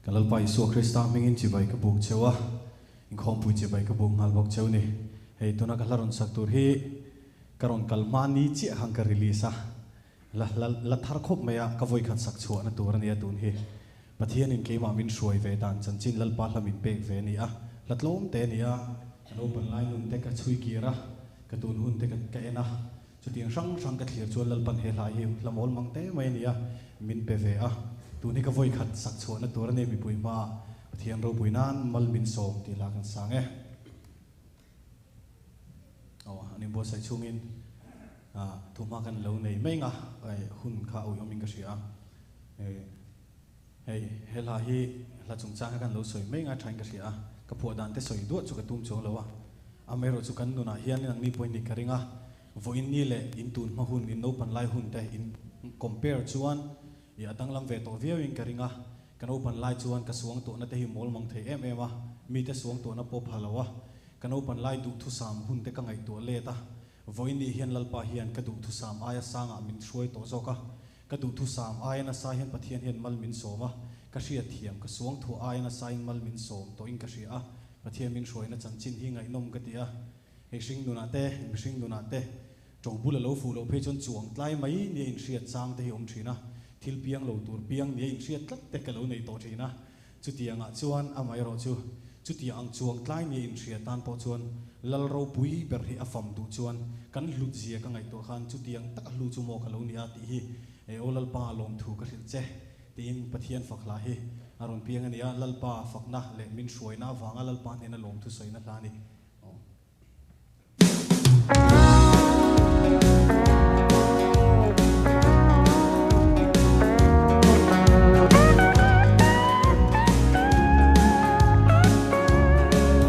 Kan Lalpa Isua Krista hmingin chibai ka buk cheu a, inkhawmpui chibai ka buk nghal bawk cheu ni. Hei tuna ka hla rawn sak tur hi ka rawn kal hma ni chiah khan ka release a, la la la thar khawp mai a, ka vawikhat sak chhuahna tur a nia tun hi. Pathianin keimah min hruai ve dan chanchin Lalpa hla min pek ve a ni a, hla tlawm te a ni a, ka naupan lai nun te ka chhui kir a, ka tun hun te ka en a, Chutiang hrang hrang ka thlir chuan Lalpan he hla hi hla mawl mang te mai a ni a, min pe ve a. Tun hi ka vawi khat sak chhuahna tur a ni mipui hmaah Pathian ropui nan mal min sawm tih hla kan sang e. Aw, an inbuatsaih chhungin thuhma kan lo nei mai nga hun kha a uiawmin ka hria a. Hei, he hla hi hla chungchang kha kan lo sawi mai ngai thain ka hria a, ka phuah dan te sawi duah chu ka tum chuang lo a. Amaherawh chu kan nunah hian nangni pawhin nih ka ring a, vawiin ni leh in tun hma hun, in naupan lai hun te in compare chuan i a danglam ve tawh viauin ka ring a. Ka naupan lai chuan ka suang tuahna te hi mawl mang thei em em a, mite suang tuahna pawh pha lo a. Ka naupan lai duhthusam hun te ka ngaihtuah let a, vawiin ni hian Lalpa hian ka duhthusam aia sangah min hruai tawh zawk a, Ka duhthusam aia nasa hian Pathian hian mal min sawm a, ka hriat thiam, ka suang thuah aia nasain mal min sawm tawhin ka hria a, Pathian min hruaina chanchin hi ngaihnawm ka ti a. Hei hring nunah te, mihring nunah te, tawng bul a lo fuh loh phei chuan chuang tlai mai nia inhriat chang te hi awm thin a, thil piang lo tur piang nia inhriat tlat te ka lo nei tawh thin a. Chutiangah chuan amaherawh chu, chutiang ang chuang tlai nia inhria tan pawh chuan Lal ropui ber hi a fam duh chuan kan hlut zia ka ngaihtuah khan chutiang taka hlu chu maw ka lo nia tih hi e aw Lalpa lawmthu ka hrilh che tiin Pathian fak hla hi a rawn piang a nia, Lalpa fakna leh min hruaina avanga Lalpa hnena lawmthu sawina hla a ni.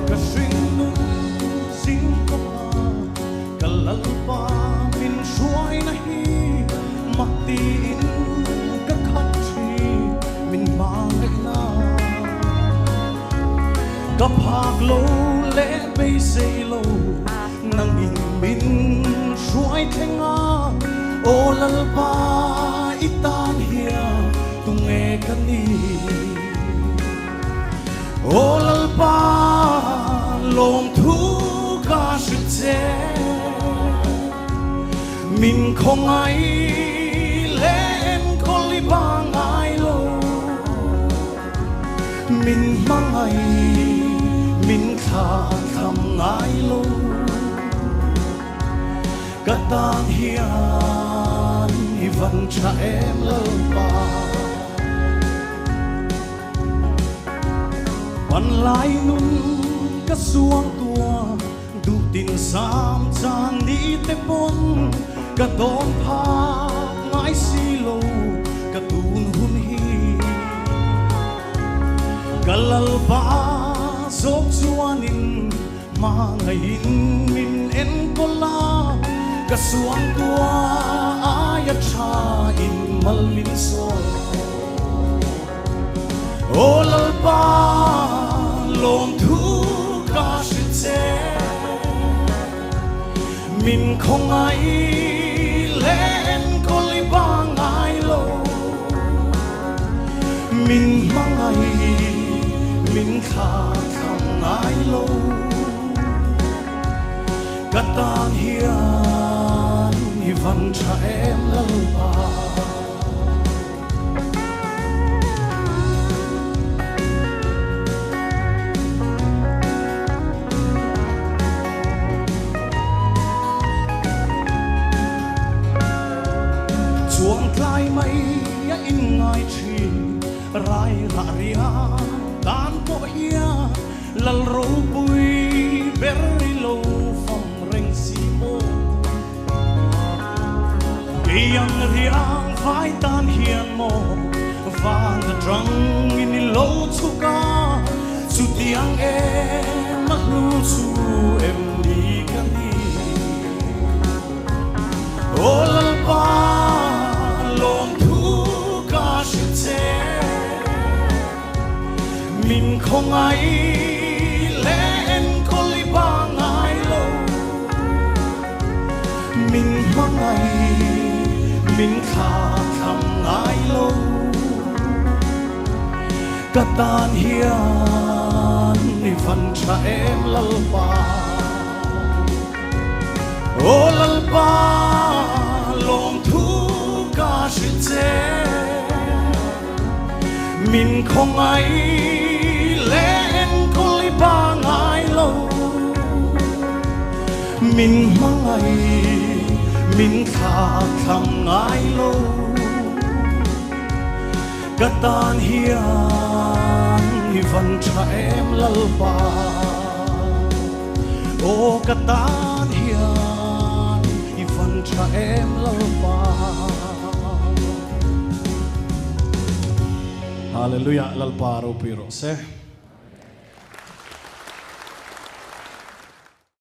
Ka hringnun zing kawngah ka Lalpa min hruaina hi mak tiin ka khat thin min hmangaihna. Ka phak lo leh beisei lo nangin min hruai thleng a, Aw Lalpa i tan hian tunge ka ni? Aw Lalpa lawmthu ka hrilh che, min khawngaih leh enkawl i bang ngai lo. Min hmangaih, min thlah tham ngai lo. Ka tan hian i van tha em Lalpa. Panlai nun ka suang tua duh tin sam chang ni te pawn ka dawn phak ngai si lo ka tun hun hi. Ka Lalpa zawk chuanin hmangaihin min enkawl a, ka suang tua aia tha in mal min sawi. Aw Lalpa lawmthu ka hrilh che, min khawngaih leh enkawl i bang ngai lo. Min hmangaih, min thlah thlang ngai lo. Ka tan hian i van tha em Lalpa. Chuang tlai mai a inngai thin rai rah riang tan pawh hian Lal ropui ber i lo fam reng si maw. Kei ang riang vai tan hian maw van atang in i lo chhuk a, chutiang em a hlu chu em ni ka ni. Aw Lalpa lawmthu ka hrilh che. Min khawngaih leh enkawl i bang ngai lo. Min hmangaih, min thlah tham ngai lo. Ka tan hian i van tha em Lalpa. Aw Lalpa lawmthu ka hrilh che. Min khawngaih leh enkawl i ba ngai lo. Min hmangaih min thlakthlam ngai lo. Ka tan hian i van tha em Lalpa. Aw ka tan hian i van tha em Lalpa. Hallelujah Lalpa ropui rawh se.